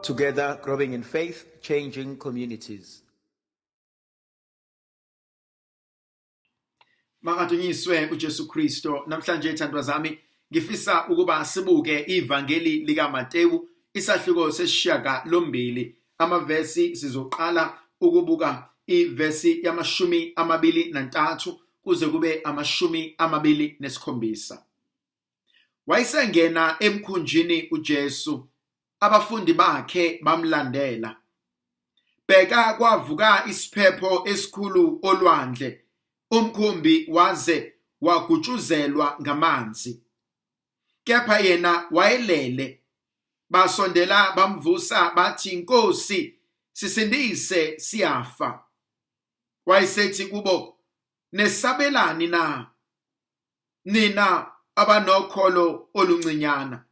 Together, growing in faith, changing communities. Makadunyiswe uJesu Kristo. Namhlanje ithandwa zami ngifisa ukuba sibuke ivangeli likaMatewu isahluko sesishiyagalombili amavesi. Sizoqala ukubuka ivesi yama-23 kuze kube 27. Wayesengena emkhunjini uJesu, abafundi bakhe bamlandela. Bheka, kwavuka isiphepho esikhulu olwandle, umkhumbi waze wagutshuzelwa ngamanzi. Kepha yena wayelele. Basondela bamvusa bathi, Nkosi, sisindise, siyafa. Wayesethi kubo, Nesabelani na, nina abanokholo oluncinyana?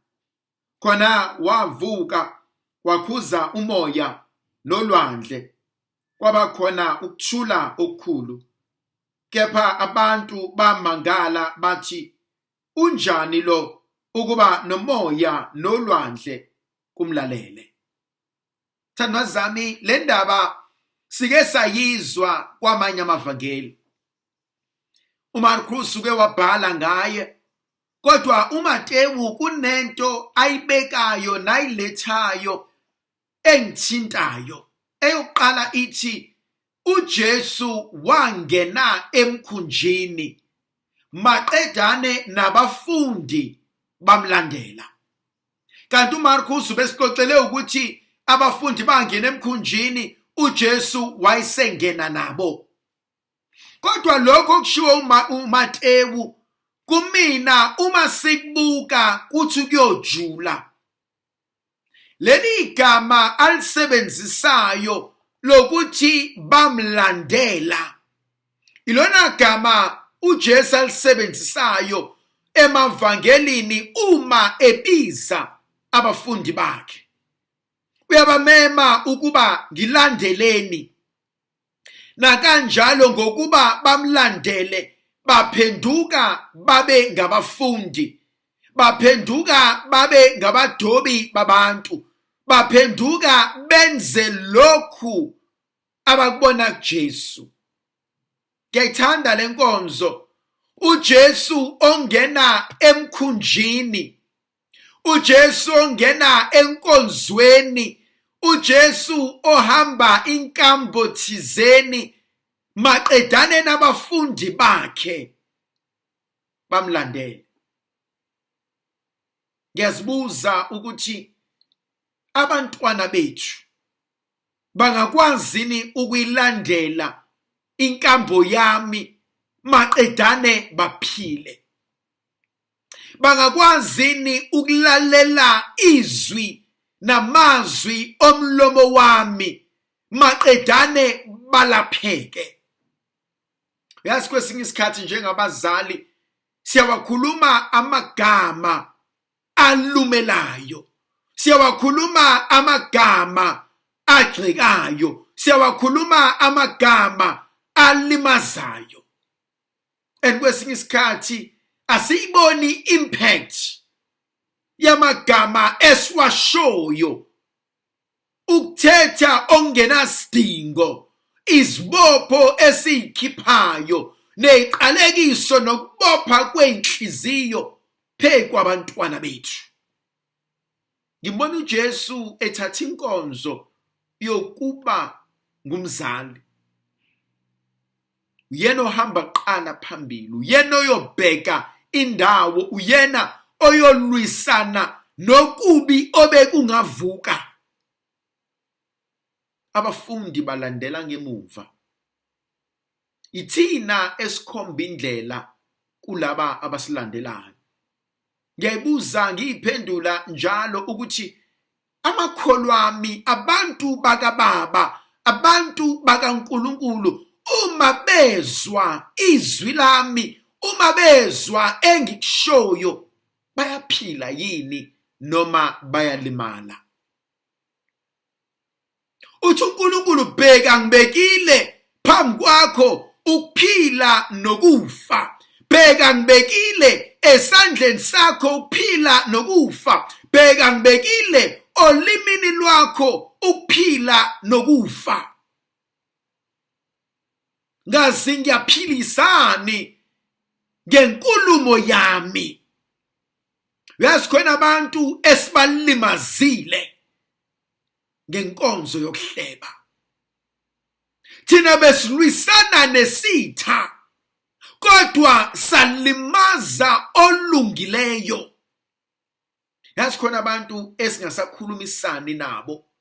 Khona wavuka wakhuza umoya nolwandle, kwaba khona ukuthula okukhulu. Kepha abantu bamangala bathi, Unjani lo ukuba nomoya nolwandle kumlalele? Thandwa zami, le ndaba sike sayizwa kwamanye amavangeli. UMarkus uke wabhala ngaye, kodwa uMatewu kunento ayibekayo nayilethayo engithintayo. Eyokuqala ithi uJesu wangena emkhunjini maqedane nabafundi bamlandela. Kanti uMarkus ubesixoxele ukuthi abafundi bangena emkhunjini, uJesu wayesengena nabo. Kodwa lokho okushiwo uMatewu kumina uma sikubuka kuthi kuyojula. Leli gama alisebenzisayo lokuthi bamlandela ilona gama uJesu alisebenzisayo emavangelini uma ebiza abafundi bakhe. Uyabamema ukuba ngilandeleni, nakanjalo ngokuba bamlandele baphenduka babe ngabafundi, baphenduka babe ngabadobi babantu, baphenduka benze lokhu abakubona kuJesu. Ngiyayithanda le nkonzo. uJesu ongena emkhunjini, uJesu ongena enkonzweni, uJesu ohamba inkambo thizeni maqedane nabafundi bakhe bamlandele. Ngiyazibuza ukuthi abantwana bethu bangakwazini ukuyilandela inkambo yami maqedane baphile? Bangakwazini ukulalela izwi namazwi omlomo wami maqedane balapheke? Uyazi, kwesinye isikhathi njengabazali siyawakhuluma amagama alumelayo, siyawakhuluma amagama agxekayo, siyawakhuluma amagama alimazayo, and kwesinye isikhathi asiyiboni impact yamagama esiwashoyo. Ukuthetha okungenasidingo, izibopho esiyikhiphayo neziqalekiso nokubopha kwenhliziyo phe kwabantwana bethu. Ngibona uJesu ethatha inkonzo yokuba ngumzali. Uyena ohamba kuqala phambili, uyena oyobheka indawo, uyena oyolwisana nokubi obekungavuka. Abafundi balandela ngemuva. Ithina esikhomba indlela kulaba abasilandelayo. Ngiyayibuza ngiyiphendula njalo ukuthi amakholwa ami, abantu bakababa, abantu bakaNkulunkulu, uma bezwa izwi lami, uma bezwa engikushoyo, bayaphila yini noma bayalimala? Uthi uNkulunkulu, bheka ngibekile phambi kwakho ukuphila nokufa. Bheka ngibekile esandleni sakho ukuphila nokufa. Bheka ngibekile olimini lwakho ukuphila nokufa. Ngazi ngiyaphilisani ngenkulumo yami. Uyazi khona abantu esibalimazile ngenkonzo yokuhleba. Thina besilwisana nesitha kodwa salimaza olungileyo. Yazi khona abantu esingasakhulumisani nabo.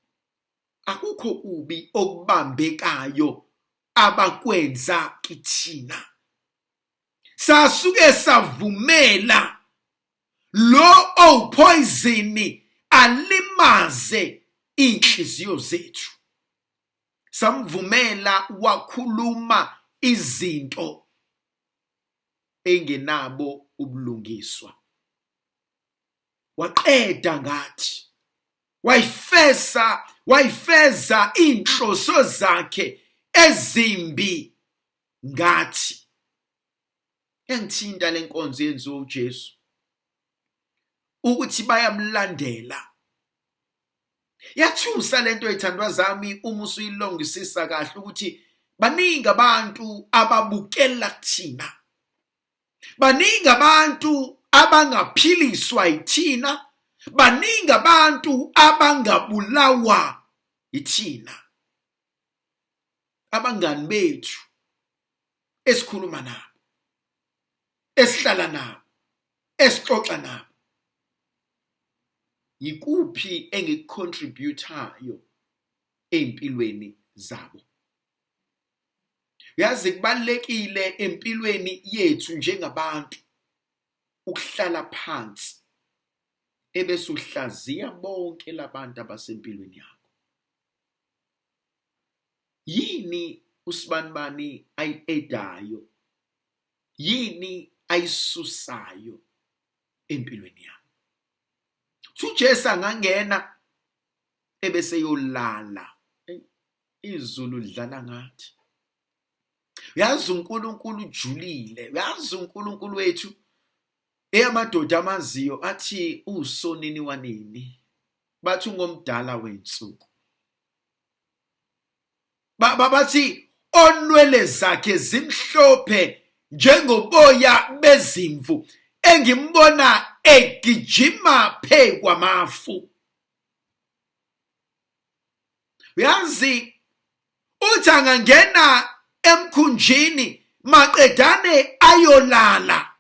Akukho kubi okubambekayo abakwenza kithina. Sasuke savumela lo owupoison alimaze inhliziyo zethu. Samvumela wakhuluma izinto engenabo ubulungiswa. Waqeda ngathi, wayifeza wayifeza inhloso zakhe ezimbi ngathi. Yangithinta lenkonzo yenziwa uJesu ukuthi bayamlandela. Yathusa lento ethandwa zami uma usuyilongisisa kahle ukuthi baningi abantu ababukela kuthina. Baningi abantu abangaphiliswa yithina, baningi abantu abangabulawa yithina. Abangani bethu esikhuluma nabo, esihlala nabo, esixoxa nabo. Yikuphi engikucontributayo ey'mpilweni zabo? Yazi kubalulekile empilweni yethu njengabantu ukuhlala phansi ebese uhlaziya bonke labantu abasempilweni yakho. Yini usibanibani ayi-edayo? Yini ayisusayo empilweni yami? UJesu angangena ebese yolala. Izulu lidlala ngathi. Uyazi uNkulunkulu ujulile, uyazi uNkulunkulu wethu eyamadoda amaziyo athi usonini wanini, bathi ungomdala wensuku. Bathi onwele zakhe zimhlophe njengoboya bezimvu, engimbona egijima phe kwamafu. Uyazi uthi angangena emkhunjini maqedane ayolala,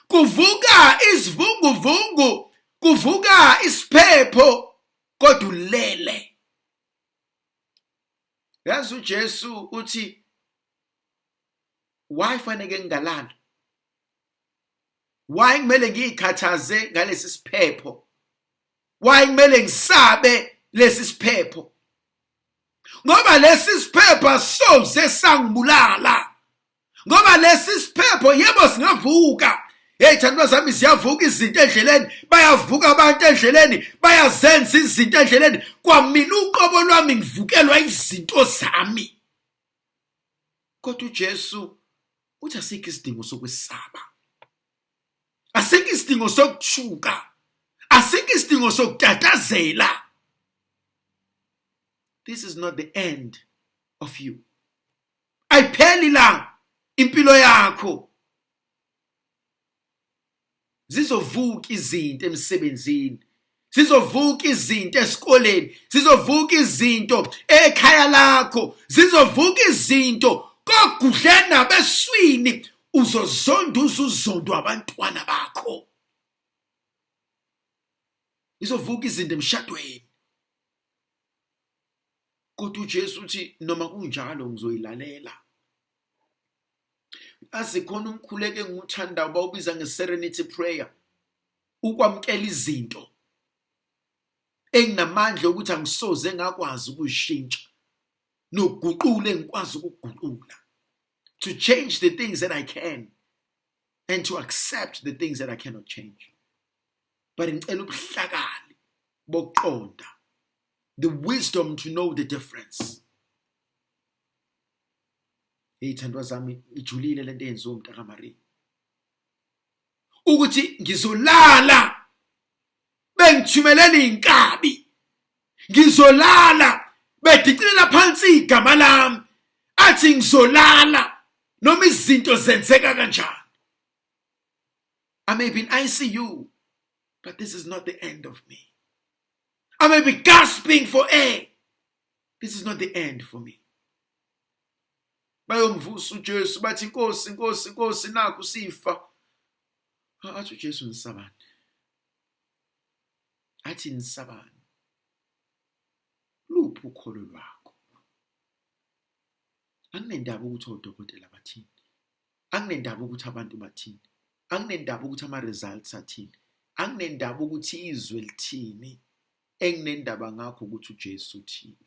kuvuka isivunguvungu, kuvuka isiphepho, kodwa ulele. Yazi uJesu uthi why faneke ngingalali? Why kumele ngiyikhathaze ngalesi siphepho? Why kumele ngisabe lesi siphepho? Ngoba lesi siphepho asoze sangibulala. Ngoba lesi siphepho yebo singavuka. Hey thandwa zami, ziyavuka izinto endleleni, bayavuka abantu endleleni, bayazenza izinto endleleni. Kwamina uqobo lwami ngivukelwa izinto zami. Kodwa uJesu uthi asikho isidingo sokwesaba. Asikho isidingo sokuthuka. Asikho isidingo sokutatazela. This is not the end of you. Ayipheli la impilo yakho. Zizovuka izinto emsebenzini, zizovuka izinto esikoleni, zizovuka izinto ekhaya lakho, zizovuka izinto kogudle nabeswini. Uzozonda uzuzondwa abantwana bakho. Izovuka izinto emshadweni. Kodwa uJesu uthi noma kunjalo ngizoyilalela. Azi khona umkhuleko engiwuthandayo bawubiza nge-serenity prayer, ukwamukela izinto enginamandla ukuthi angisoze ngakwazi ukuzishintsha nokuguqula engikwazi ukuguqula, to change the things that I can and to accept the things that I cannot change. But ngicela ubuhlakani bokuqonda, the wisdom to know the difference. Hey thandwa zami, ijulile lento eyenziwa umntaka Maria, ukuthi ngizolala bese Bengithumelela inkabi. Ngizolala bedicilela phansi igama lami. Athi ngizolala noma izinto zenzeka kanjani. I may be in ICU, but this is not the end of me. I may be gasping for air. This is not the end for me. Bayomvusa uJesu bathi inkosi inkosi inkosi nakhu sifa. Athi uJesu nisabani. Athi nisabani. Luphi ukholo lwakho? Anginendaba ukuthi odokotela bathini. Anginendaba ukuthi abantu bathini. Anginendaba ukuthi ama-results athini. Anginendaba ukuthi izwe lithini. Enginendaba ngakho ukuthi uJesu uthini.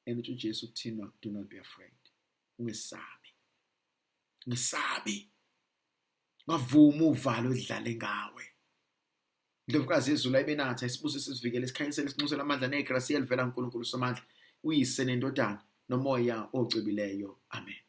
And uthi uJesu kuthina do not be afraid. Ungesabi. Ungesabi. Ungavumi uvalo lidlale ngawe. Ndlovukazi yezulu ayibenatha isibusise isivikele isikhanyisele isinxusele amandla negrasi elivela kuNkulunkulu Somandla uyise nendodana nomoya ocwebileyo. Amen.